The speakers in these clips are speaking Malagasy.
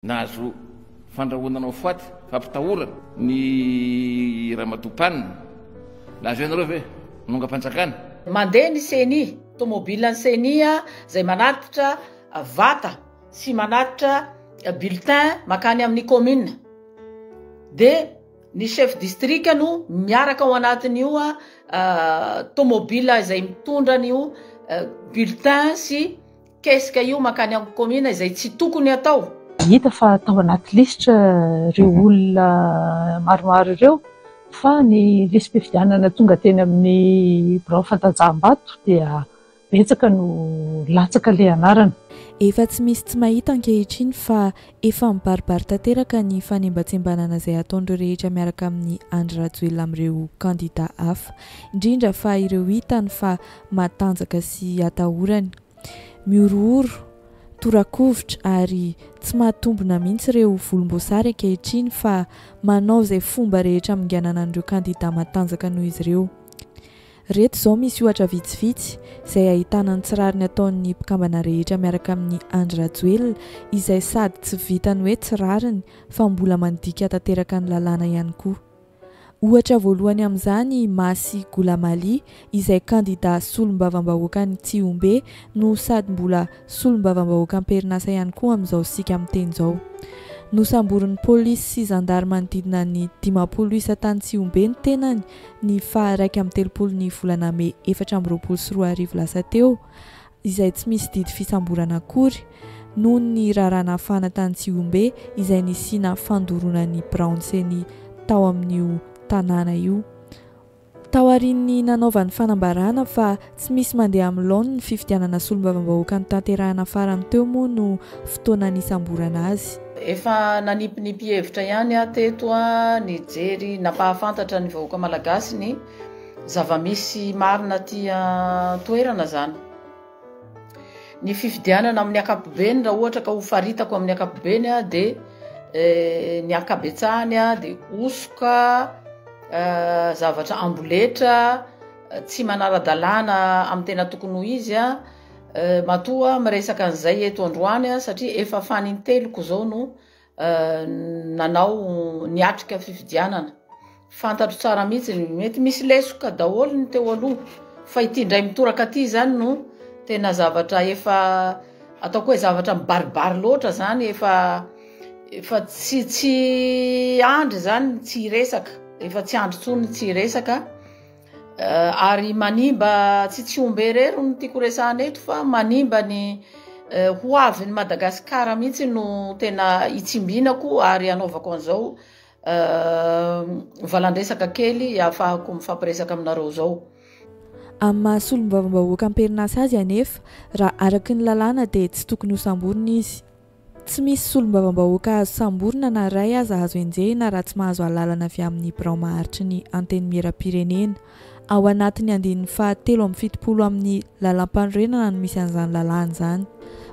Nahazo fandrahonana ho faty, fampitahorana, ny Ramatoa Pan. Lazaina nareo ve manongam-panjakana? Mandeha ny ceni, tomobilan'ny ceni izay manatitra vata sy manatitra bulletin makany amin'ny commune. Dia ny chef district no miaraka ao anatin'io tomobile izay mitondra an'io bulletin sy Kesika io mankany amin'ny kaomina izay tsy tokony atao. Hita fa tao anaty lisitra ireo olona maromaro ireo fa ny lisi-pifidianana tonga teny amin'ny birao fantanjaham-bato dia betsaka no latsaka ilay anarana. Efa tsy misy tsy mahita ankehitriny fa efa mibaribary tanteraka ny fanembatsembanana izay ataon'ireo rehetra miaraka amin'i Andry Rajoelina amin'ireo kandida hafa, indrindra fa ireo hitany fa matanjaka sy atahorany. Mihorohoro, tora-kovitra ary tsy mahatombina mihitsy ireo volomboasary ankehitriny fa manao izay fomba rehetra haminganana an'ireo kandida matanjaka noho izy ireo. Reto izao misy ohatra vitsivitsy izay ahitana ny tsy rariny ataon'ny mpikambana rehetra miaraka amin'i Andry Rajoelina izay sady tsy vitan'ny hoe tsy rariny fa mbola mandika tanteraka ny lalàna ihany koa. Ohatra voalohany amin'izany i Masy Goulamali izay kandida solombavambahoakan'i Tsihombe no sady mbola solombavambahoaka am-perinasa ihany koa amin'izao isika miteny izao. Nosamborin'ny polisy sy zandary manodidina ny 50 isa tany Tsihombe ny tenany ny faha 31 ny volana mey 2024 lasa teo izay tsy misy didy fisamborana akory, noho ny raharaha nafana tany Tsihombe izay nisiana fandoroana ny biraon'ny Ceni tao amin'io tanàna io. Taorian'ny nanaovany fanambarana fa tsy misy mandeha amin'ny laoniny ny fifidianana solombavambahoaka notanterahina farany teo moa no fotoana nisamborana azy. Efa nanipinipy hevitra ihany aho teto nijery nampahafantatra ny vahoaka malagasy ny Zava-misy marina aty an-toerana izany. Ny fifidianana amin'ny ankapobeny raha ohatra ka ho faritako amin'ny ankapobeny dia ny ankabetsahany dia hosoka, zavatra amboletra, tsy manara-dalàna amin'ny tena tokony ho izy. Matoa miresaka an'izay eto androany satria efa faninteloko izao no nanao niatrika fifidianana. Fantatro tsara mihitsy, mety misy lesoka daholo ny teo aloha fa ity indray mitoraka ity zany no tena zavatra efa ataoko hoe zavatra mibaribary loatra zany, efa efa tsy tsy andry zany tsy hiresaka, efa tsy andry intsony tsy hiresaka. Ary manimba tsy tsy omby irery no tiako resahana eto fa manimba ny ho avin'i Madagasikara mihitsy no tena itsimbinako ary anaovako an'izao valandresaka kely ahafahako mifampiresaka aminareo izao. Amin'ny maha solombavambahoaka am-perinasa azy anefa, raha araka ny lalàna dia tsy tokony hosamborina izy. Tsy misy solombavambahoaka azo samborina na iray aza azo enjehina raha tsy mahazo alalana avy amin'ny birao maharitry ny Antenimierampirenena. Ao anatin'ny andininy faha 73 amin'ny Lalàmpanorenana no misy an'izany lalàna izany.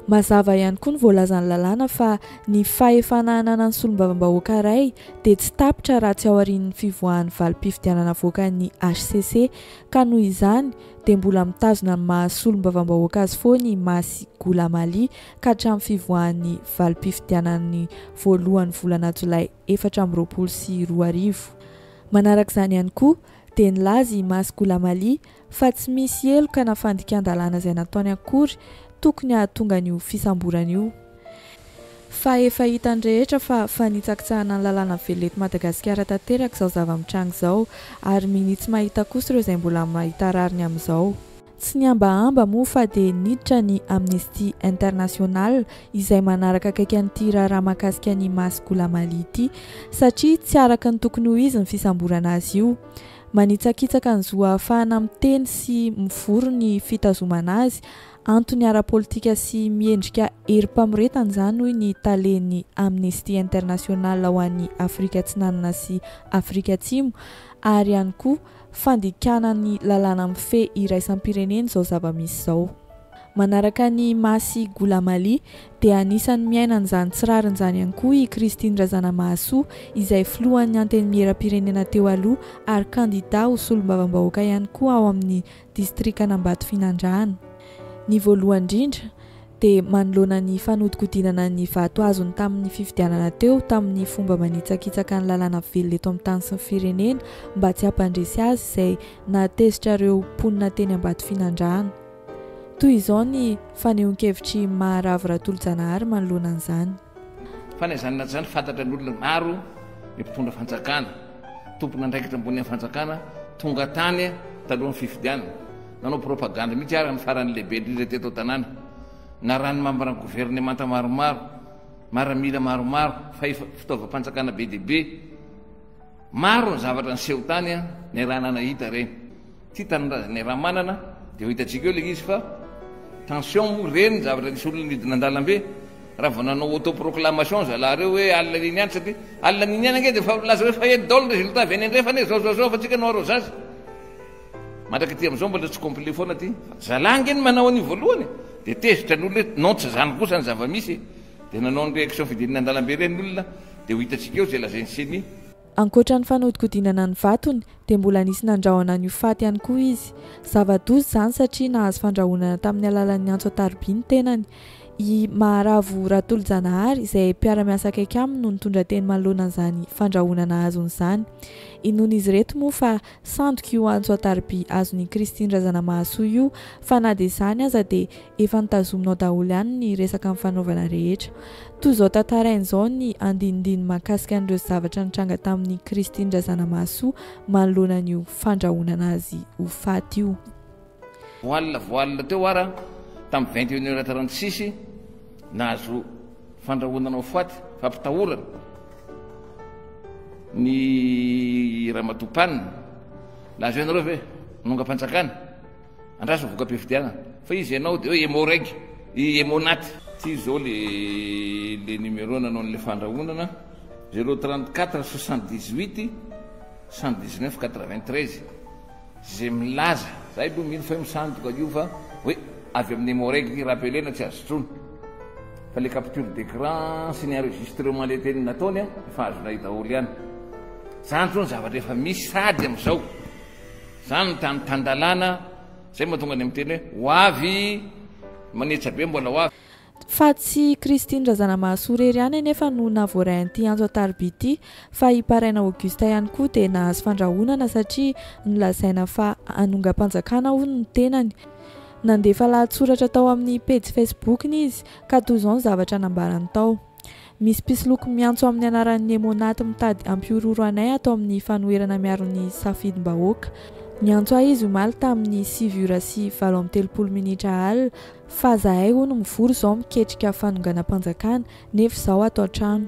Mazava ihany koa ny voalazan'ny lalàna fa ny fahefana ananan'ny solombavambahoaka iray dia tsy tapitra raha tsy aorian'ny fivoahan'ny valim-pifidianana avoakan'ny hcc ka noho izany dia mbola mitazona ny maha solombavambahoaka azy foana i Masy Goulamali ka hatramin'ny fivoahan'ny valim-pifidianan'ny voalohan'ny volana jolay 2024. Manaraka izany ihany koa dia nilaza i Masy Goulamali fa tsy misy heloka na fandikan-dalàna izay nataony akory tokony hahatonga an'io fisamborana io. Fa efa hitan'ny rehetra fa fanitsakitsahana ny lalàna velona eto Madagasikara tanteraka izao zava-mitranga izao ary minia tsy mahita kosa ireo izay mbola mahita rariny amin'izao. Tsy nihambahamba moa fa dia niditra ny Amnesty International izay manaraka akaiky an'ity raharaha mahakasika an'i Masy Goulamali ity satria tsy araka ny tokony ho izy ny fisamborana azy io. Manitsakitsaka ny zo ahafahana miteny sy mivory ny fitazomana azy, antony ara-politika sy miendrika herim-pamoretana izany hoy ny talen'ny Amnesty International ho an'i Afrika Atsinanana sy Afrika Atsimo ary ihany koa fandikana ny lalàna mifehy iraisam-pirenena izao zava-misy izao. Manaraka an'i Masy Goulamali dia anisan'ny miaina an'izany tsy rariny izany ihany koa i Christine Razanamahasoa izay filohan'ny Antenimieram-pirenena teo aloha ary kandida ho solombavambahoaka ihany koa ao amin'ny distrikan'Ambatofinandrahana. Ny voalohany indrindra. dia manoloana ny fanodikodinana ny vato azony tamin'ny fifidianana teo tamin'ny fomba manitsakitsaka ny lalàna velona eto amin'ny tany sy ny firenena mba tsy hampandresy azy izay nahatezitra ireo mponina teny Ambatofinandrahana. Toy izao ny fanehoan-kevitr'i Maharavo Ratolojanahary manoloana an'izany. Fa na izany na tsy izany fantatra ny olona maro ny mpitondra fanjakana, tompon'andraikitra ambony amin'ny fanjakana tonga tany talohan'ny fifidianana, nanao propagandy mihitsy ary ny farany lehibe indrindra teto an-tanàna, narahan'ny mambran'ny governemanta maromaro, maramila maromaro, fitaovam-panjakana be dia be. Maro ny zavatra niseho tany niarahana nahita ireny. Ity tanindrazana iaraha-manana dia ho hitantsika eo ilay izy fa tension moa ireny zavatra nisy olona nidina an-dalambe raha vao nanao auto-proclamation zalahy ireo hoe alina niny ihany satria alina niny ihany ange dia efa milaza hoe fa eto daholo ny résultat avy any andrefana e zao zao zao fa tsika no arrosage. Mandraka aty amin'izao mbola tsy complet foana aty. Zalahy ange no manao an'io voalohany e. Dia tezitra ny olona hoe non tsy izany kosa ny zava-misy e. Dia nanao ny réaction fidinana an-dalambe ireny ny olona dia ho hitantsika eo izay lazain'ny ceni. Ankoatra ny fanodikodinana ny vatony dia mbola nisy nandrahona an'io faty ihany koa izy. Zava-doza izany satria nahazo fandrahonana tamin'ny alalan'ny antso an-tarobia ny tenany. I Maharavo Ratolojanahary izay mpiara-miasa akaiky aminy no nitondra teny manoloana an'izany fandrahonana azony izany. Inoan'izy ireto moa fa sandoka io antso an-tarobia azon'i Christine Razanamahasoa io fa na dia izany aza dia Efa notazominao daholo ihany ny resaka nifanaovana rehetra. Toy izao tantaraina izao ny andinindininy mahakasika an'ireo zavatra nitranga tamin'i Christine Razanamahasoa manoloana an'io fandrahonana azy ho faty io. Vao alina vao alina teo ara, tamin'ny 21 heures 36, nahazo fandrahonana ho faty, fampitahorana, ny Ramatoa Pan. Lazainareo ve? Nanongam-panjakana. Andraso voka-pifidianana. Fa iza ianao dia hoe Emmo-Reg, i Emmo-Nat. Ty zao le le numéro nanao an'le fandrahonana, 034 78 119 93, ze milaza, zay aloha mino fa hoe misandoka io fa hoe avy amin'ny Emmo-Reg ty, rappelena tsy azo intsony. Fa le capture d'écran sy ny enregistrement le teny nataony efa azonay daholo ihany. Zany zao ny zavatra efa misy sady am'izao. Zany ny tany tan-dalàna, zay mahatonga ny miteny hoe ho avy manetsa be mbola ho avy. Fa tsy Christine Razanamahasoa irery ihany anefa no nahavoaray an'ity antso an-tariby ity fa i Paraina Auguste ihany koa dia nahazo fandrahonana satria nolazaina fa hanongam-panjakana hono ny tenany. Nandefa lahatsoratra tao amin'ny pejy Facebook-ny izy ka toy izao ny zavatra nambarany tao. Misy mpisoloky miantso amin'ny anaran'ny Emmonat mitady hampihorohoro anay ato amin'ny fanoherana miaro ny safidim-bahoaka. Niantso ahy izy omaly tamin'ny sivy ora sy 38 minitra alina fa zahay hono mivory izao miketrika fanonganam-panjakana nefa izaho ato an-trano.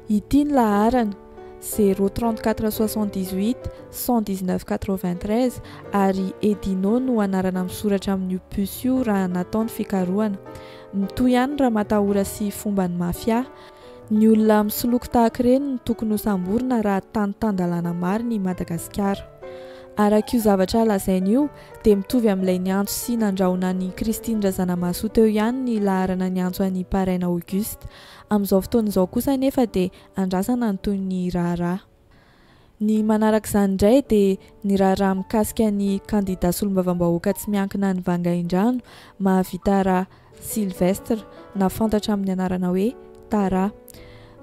Ity ny laharana, zéro 34 78 119 93 ary Edino no anarana misoratra amin'io puce io raha natao ny fikarohana. Mitohy ihany ny ramatahora sy fomban'ny mafia. Ny olona misoloky tahaka ireny no tokony ho samborina raha tany tan-dalàna marina i Madagasikara. Araka io zavatra lazainy io dia mitovy amin'ilay niantso sy nandrahona an'i Christine Razanamahasoa teo ihany ny laharana niantso an'i Paraina Auguste. Amin'izao fotoana izao kosa anefa dia andrasana ny tohin'ny raharaha. Ny manaraka izany indray dia ny raharaha mikasika ny kandida solombavambahoaka tsy miankina any Vangaindrano, Mahavitara Sylvestre, na fantatra amin'ny anarana hoe Tara.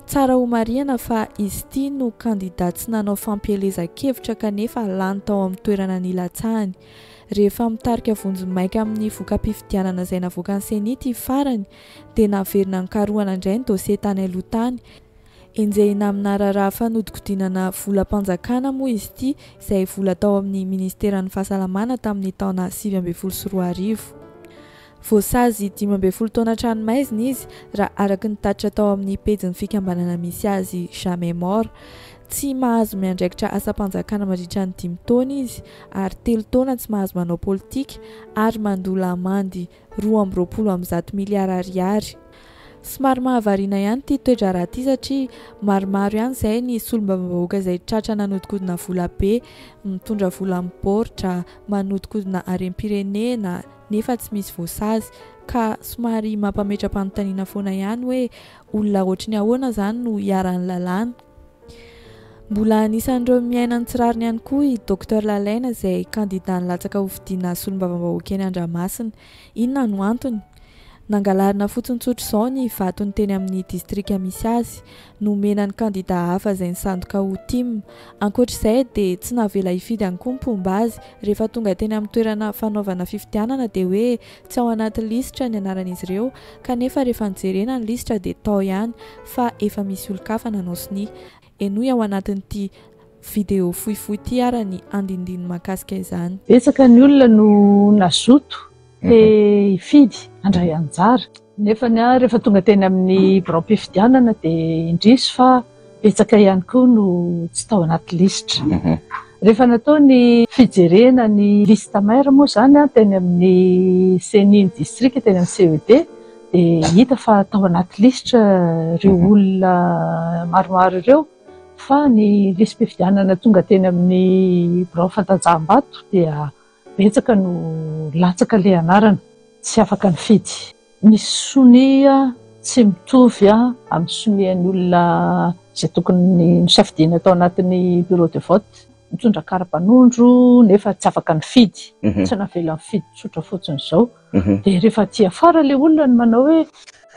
Tsara homarihana fa izy ity no kandida tsy nanao fampielezan-kevitra kanefa lany tao amin'ny toerana nilatsahany. Rehefa mitarika vonjimaika amin'ny voka-pifidianana izay navoakan'ny Ceni ity farany dia naverina nokarohana indray ny dosie tany aloha tany. Enjehina amina raharaha fanodikodinana volam-panjakana moa izy ity izay vola tao amin'ny ministeran'ny fahasalamana tamin'ny taona 2019. Voasazy 15 taona an-tranomaizina izy raha araka ny tatitra tao amin'ny pejin'ny fikambanana misy azy Jamais Mort. Tsy mahazo miandraikitra asam-panjakana mandritra ny dimy taona izy ary telo taona tsy mahazo manao politika ary mandoa lamandy 122 miliara ariary. Somary mahavariana ihany ity toe-draharaha ity satria maromaro ihany izay ny solombavambahoaka izay tratra nanodikodina vola be, mitondra vola amin'ny baoritra, manodikodina harem-pirenena nefa tsy misy voasazy ka somary mampametra-panontaniana foana ihany hoe olona ohatry ny ahoana izany no iharan'ny lalàna? Mbola anisan'ireo miaina ny tsy rariny ihany koa i Docteur Lalaina izay kandida nilatsaka hofidiana solombavambahoaka eny Andramasina. Inona no antony? Nangalarina fotsiny tsotra izao ny vatony teny amin'ny distrika misy azy. Nomena ny kandida hafa izay nisandoka ho tim. Ankoatra izay dia tsy navela hifidy ihany koa ny mpomba azy. Rehefa tonga teny amin'ny toerana fanaovana fifidianana dia hoe tsy ao anaty lisitra ny anaran'izy ireo kanefa rehefa nojerena ny lisitra dia tao ihany fa efa misy olon-kafa nanao sonia. Henoy ao anatin'ity video fohifohy ity ara ny andinindininy mahakasika izany. Betsaka ny olona no nazoto te hifidy, handray anjara. Nefa ny ahy rehefa tonga teny amin'ny biraom-pifidianana dia indrisy fa betsaka ihany koa no tsy tao anaty lisitra. Rehefa natao ny fijerena ny liste mère moa izany teny amin'ny ceni ny distrika, teny amin'ny CED dia hita fa tao anaty lisitra ireo olona maromaro ireo fa ny lisi-pifidianana tonga teny amin'ny birao Fantanjaham-bato dia Betsaka no latsaka le anarana, tsy afaka nifidy. Ny sonia tsy mitovy amin'ny sonian'ny olona izay tokony nosafidiana tao anatin'ny bureau de vote. Mitondra kara-panondro nefa tsy afaka nifidy, tsy navela nifidy tsotra fotsiny izao. Dia rehefa aty afara ilay olona no manao hoe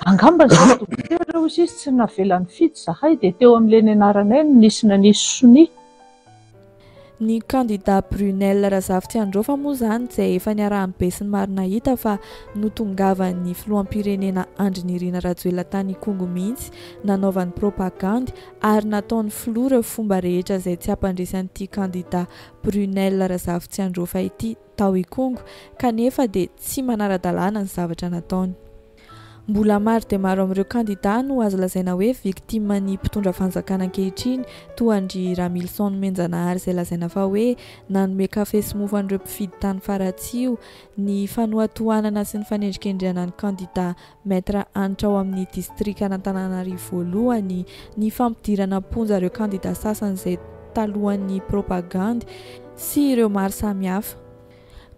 angamba izay dokotera hozy izy tsy navela nifidy izahay dia teo amin'ilay nianaranay no nisy nanisy sonia. Ny kandida Brunelle Razafitsiandraofa moa izany izay efa niarahan'ny besinimaro nahita fa notongavan'ny filoham-pirenena Andry Nirina Rajoelina tany Ikongo mihitsy nanaovany propagandy ary nataon'ny filoha ireo fomba rehetra izay tsy hampandresy an'ity kandida Brunelle Razafitsiandraofa ity tao Ikongo kanefa dia tsy manara-dalàna ny zavatra nataony. Mbola maro dia maro amin'ireo kandida no azo lazaina hoe victime-n'ny mpitondra fanjakana ankehitriny toa an-dry Ramilison Nomenjanahary izay lazaina fa hoe nanome kafe sy mofo an'ireo mpifidy tany Faratsiho, ny fanohatohanana sy ny fanendrikendrehana ny kandida Maître Hanitra ao amin'ny distrikan'Antananarivo voalohany, ny fampidirana am-ponja ireo kandida sasany izay talohan'ny propagandy sy ireo maro samihafa.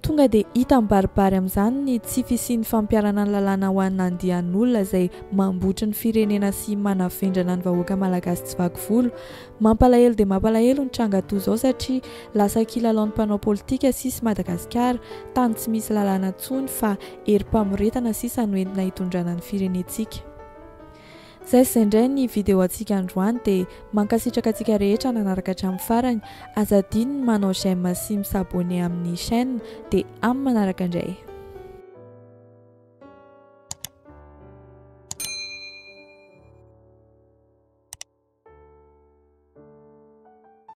Tonga dia hita mibaribary amin'izany ny tsy fisian'ny fampiharana ny lalàna ho an'ny andian'olona izay mambotry ny firenena sy manavendrana ny vahoaka malagasy tsy vaky volo. Mampalahelo dia mampalahelo ny tranga toa izao satria lasa kilalaon'ny mpanao politika sisa i Madagasikara, tany tsy misy lalàna intsony fa herim-pamoretana sisa no entina hitondrana ny firenentsika. Zay sy zay indray ny vidéo antsika androany dia mankasitraka antsika rehetra nanaraka hatramin'ny farany, aza adino ny manao j'aime sy mi s'abonner amin'ny chaîne dia amin'ny manaraka indray.